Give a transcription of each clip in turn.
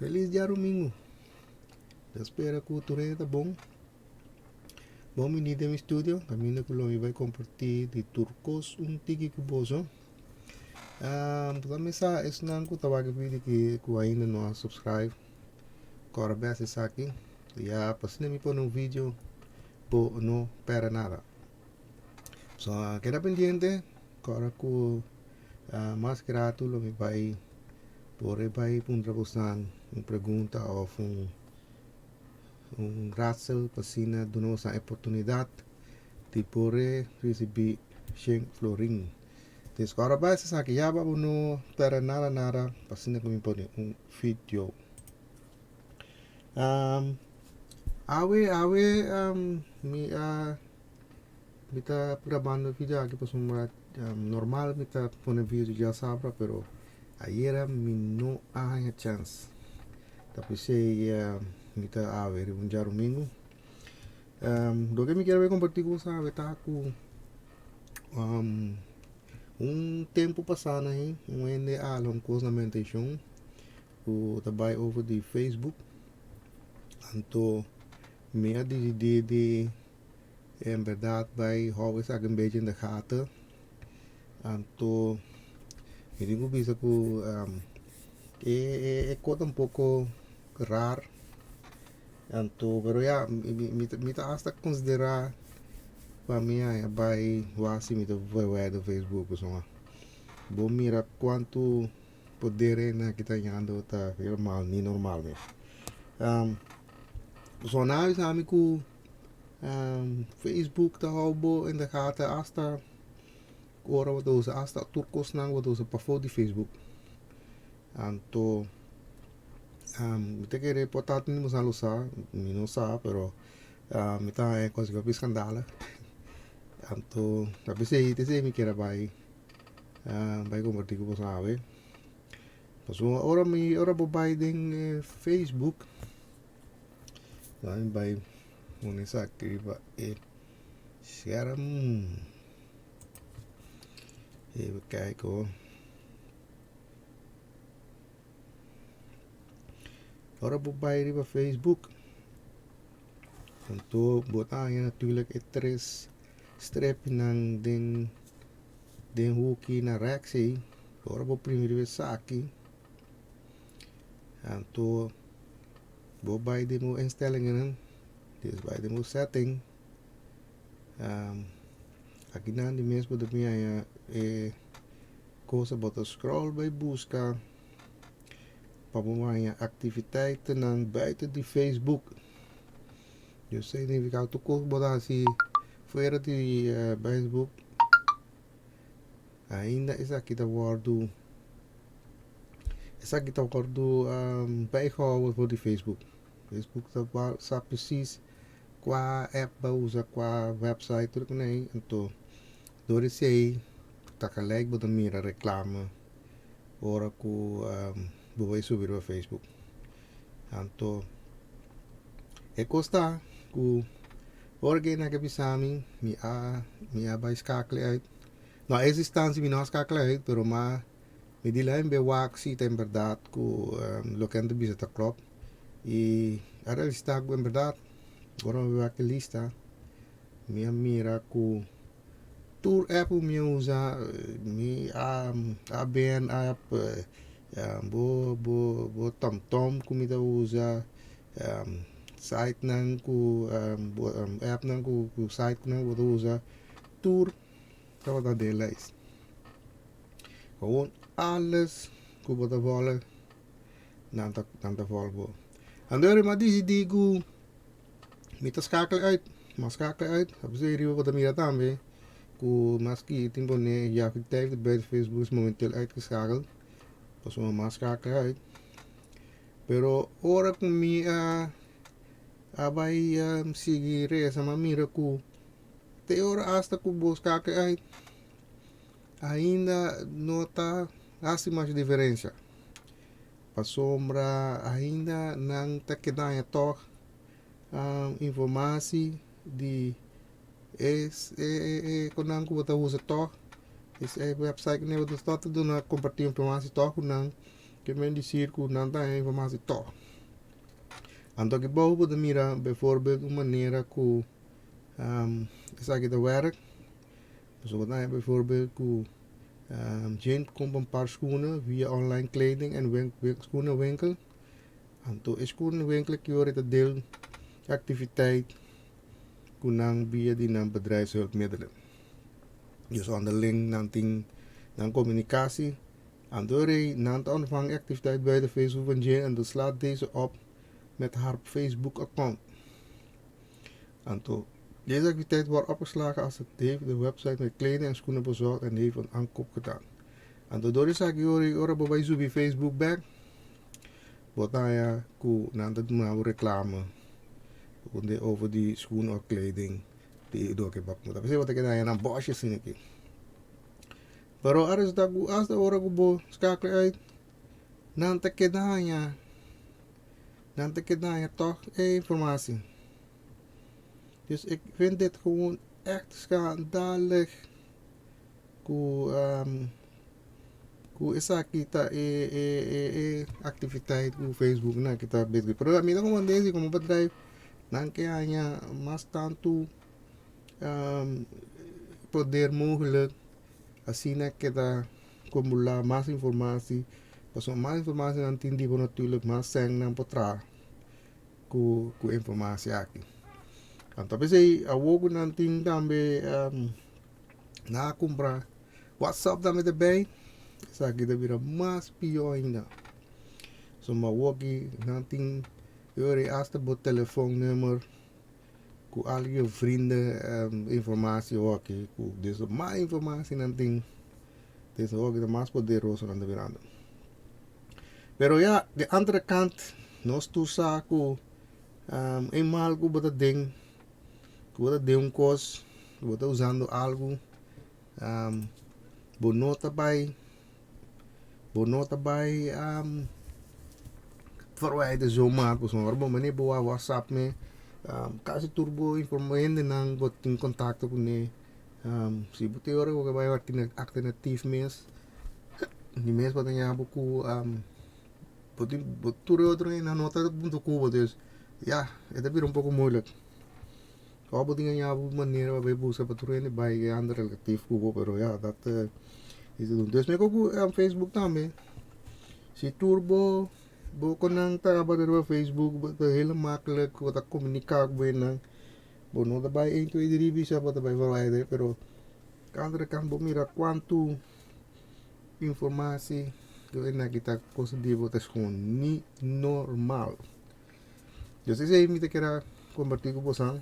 Felis djarumingu. Ta spera ku tur hende ta bon. Bon bini den mi studio, kaminda ku lo mi bai kompartí di tur kos un tiki ku boso. Ta mesa esnan ku ta wak e video aki ku ainda no a subscribe, kòrda bes esaki. Ya pa asina mi pone un video bo no pèrdè nada. So keda pendiente, kòrda ku mas ki ratu lo mi bai por e bai puntra bosan un pregunta òf un un raadsel pa asina duna bosan e oportunidat di por e risibí shen florin. Des ku ora bai esaki ya bo no pèrdè nada nada pa asina ku mi pone un video. Awe awe mi a mi ta grabando e video aki pasobra normal mi ta pone video djasabra pero ayera mi no a haña chèns ta p'esei mi ta awe riba un djarumingu. Loke mi kier bai kompartí ku boso awe ta ku un tempu pasá na ahi un hende a hala un kos na mi atenshon ku ta bai over di Facebook anto mi a disidí di en bèrdat bai hou esaki un bechi in de gaten anto mi tin ku bisa ku e e kos ta un poko rar anto pero ya mi ta asta konsiderá pa mi a bai wak si mi ta verwijder Facebook pasobra bo mira kuantu poder e nan ki ta yando ta helemaal ni normal mes. So nan a bisa mi ku Facebook ta hou bo in de gaten hasta ora bo ta usa hasta tur kosnan bo ta usa pafó di Facebook. Anto mi ta kere por ta tin boso a lo sa, mi no sa pero mi ta haña kos hopi skandala. Anto ta p'esei ta esei mi kier a bai Bai comparti cu boso awe. Pasobra ora mi ora bo bai den Facebook laat mi bai pone esaki riba e scherm. Even kijken hoor. Ora bo bai riba Facebook anto bo ta haña natuurlijk e tres strepinan den den huki na rèks ei, ora bo primi riba esaki, anto bo bai den bo instellingennan, dus bai den bo setting, akinan di mes bo ta bin haña e cosa bo ta scroll bai buska pa bo haña activiteitennan buiten di Facebook. Yo significa tur cos bo ta haci fuera di Facebook ainda esaki ta wordo esaki ta wordo bijgehouden for di Facebook. Facebook ta sa precies cua app bo a usa cua website tur cuney anto door esey ta gelijk bo ta mira reclame ora cu bo bay subi riba Facebook. Anto e kos ta ku ora ke nan ke bisa mi, mi a mi a bai skakel uit. No a es instansia mi no a skakel uit, pero ma mi di laen be wak si ta en bèrdat ku loke nan ta bisa ta klòp. I a realisá ku en bèrdat ora mi wak e lista mi a mira ku tur app ku mi a usa mi a ABN app Bo bo bo TomTom ku mi ta usa, sitenan ku bo appnan ku ku sitenan ku bo ta usa tur tabata den e lijst. Gewoon alles ku bo ta vòlg nan ta nan ta vòlg bo. Anto mi a disidí ku mi ta skakel uit, mi a skakel uit, apesar riba bo ta mira tambe ku maski tin pone je activiteiten buiten Facebook is momenteel uitgeschakeld, pasobra mi a skakel uit. Pero ora ku mi a a bai sigui resa mi a mira ku te ora asta ku bo skakel uit ainda no ta hasi masha diferensia. Pasobra ainda nan ta kedaña tòg informasi di e e ku nan ku bo ta usa tòg e website ku nan bo ta tòg ta duna kompartí informasi tòg ku nan. Ke men disir ku nan ta haña informasi tòg. Anto aki bou bo ta mira bijvoorbeeld un manera ku esaki ta wèrk. Pasobra bo ta haña bijvoorbeeld ku Jane kompra un par skuna via online kleding en skunawinkel. Anto e skunawinkel aki ora e ta deel e aktiviteit ku nan via di nan bedrijfshulpmiddelen. Dus onderling nan tin nan komunikasi. Anto ora ei nan ta ontvang e aktiviteit buiten Facebook van Jane anto slaat deze op met haar Facebook account. Anto deze activiteit wordt opgeslagen als het heeft de website met kleding en schoenen bezorgd en heeft een aankoop gedaan. Anto door esaki ora ora bo bai subi Facebook bek bo ta haña ku nan ta duna bo reklame over di schoen of kleding di loke bo a kumpra. P'esei bo ta keda haña nan bòshi asina aki. Pero a resulta ku asta ora ku bo skakel uit nan ta keda haña nan ta keda haña tòg e informasi. Dus ik vind dit gewoon echt schandalig ku ku esaki ta e e e e activiteit ku Facebook nan ki ta bezig. Pero ami ta komprende si komo bedrijf nan ke haña mas tantu poder mogelijk asina keda kumulá mas informasi pasobra mas informasi nan tin di bo natuurlijk mas sèn nan por traha ku ku informasi aki. Anto p'esei awor ku nan tin tambe nan a kumpra WhatsApp tambe ta bei esaki ta bira mas pió ainda. Pasobra awor aki nan tin asta bo telefòn number ku al yo vrienden informatie hoki ku des mas informatie nan tin des hoki ta mas poderoso nan ta birando. Pero ya de andere kant nos tur sa ku eenmaal ku bo ta den ku bo ta den un kos ku bo ta usando algu bo no ta bai Bo no ta bai verwijder zomaar pasobra ora bo mane bo wak whatsapp me kasi tur bo hendenan bo tin kontakto kuné si bo tin ora bo bai alternatief mes di mes bo ta ña bo ku bo tin tur e otro hendenan no ta hunto ku bo dus ya e ta bira un poko moeilijk. Ora bo tin a ña bo manera pa bai buska pa tur hende bai e anda relatief ku bo pero ya dat is te dun. Dus mi ku Facebook tambe si tur bo bo konan ta tabata riba Facebook bo ta heel maklik bo ta komunika ku hendenan bo no ta bai een twee drie bisa bo ta bai verwijder pero andere kant bo mira kuantu informatie ku esaki ta kos di bo ta gewoon ni normal. Dus esei mi ta kere kompartí ku bosan.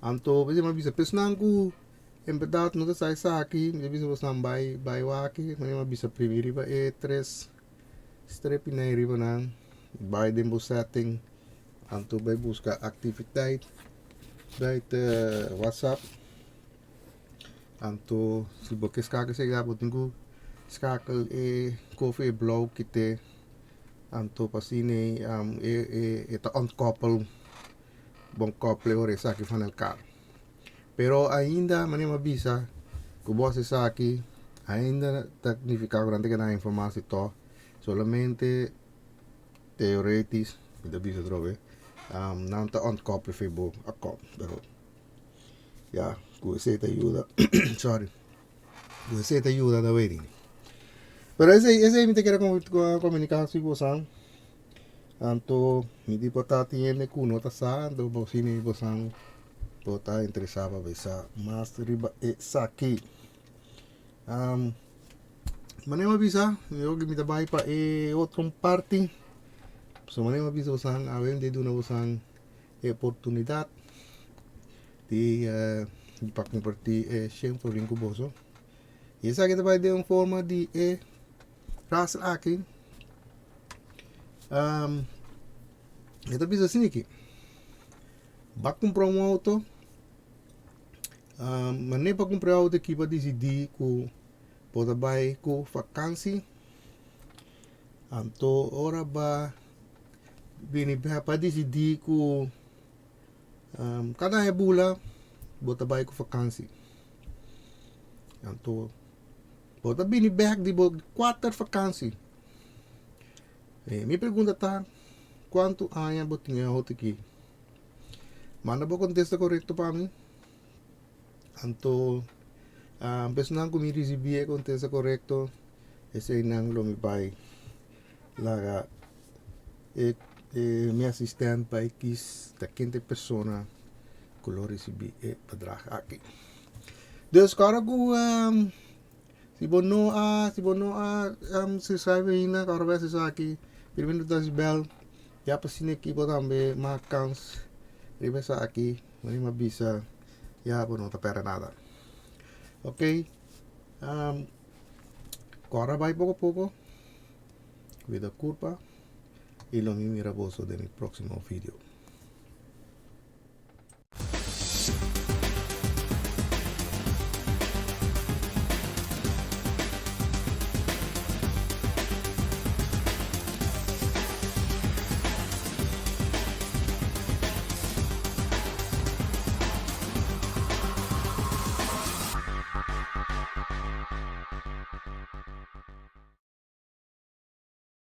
Anto mi a bisa pesnan ku en bèrdat no ta sa esaki, mi ta bisa bosan bai bai wak, mi a bisa primi riba e tres strepinan riba nan, bai den bo setting, anto bai buska aktiviteit bai te whatsapp, anto si bo ke skakel esei bo tin ku skakel e kofi e blou kite. Anto pa asina e ta ontkoppel, bon koppel ora esaki van elkaar. Pero ainda manera mi a bisa ku bo hasi esaki ainda ta nifiká ku nan ta keda informasi tòg, solamente teoretisch mi ta bisa atrobe nan ta ontkoppel for bo akònt pero ya ku esei ta yuda sorry. Ku esei ta yuda ta weri. Pero esei esei mi ta kere komuniká si bosan. Anto mi di por ta tin hende ku no ta sa, anto bo si mi bosan por ta interesá pa bisa mas riba esaki. Manera mi a bisa, mi ta bai pa e otro parti. So manera mi a bisa bosan awe mi ta duna bosan e oportunidat di pa kompartí e shen florin ku boso. I esaki ta bai den un forma di e frase aki. E ta bisa asina aki, Ba kumpra un outo, manera pa kumpra e outo aki bo a disidí ku bo ta bai ku fakansi. Anto ora ba bini bek pa disidí ku kada aña bula bo ta bai ku fakansi. Anto bo ta bini bek di bo kuater fakansi. Eh, mi pregunta ta, kuantu aña bo tin e outo aki? Manda bo kontesta korekto pa mi. Anto, um, personan ku mi risibí e kontesta korekto, eseinan lo mi bai laga e, e mi asistent bai kis ta ken ta e persona ku lo risibí e bedrag aki. Dus kòrda ku um, Si bo no a si bo no a um, subscribe ainda, ahora ves esaki, primero tas bell, ya pa asina aki bo tambe mas kans riba esaki, mi bisa ya bo no ta perde nada. Ok, um, kòrda bai poko poko, kuida kurpa, i lo mi mira boso den mi próksimo video.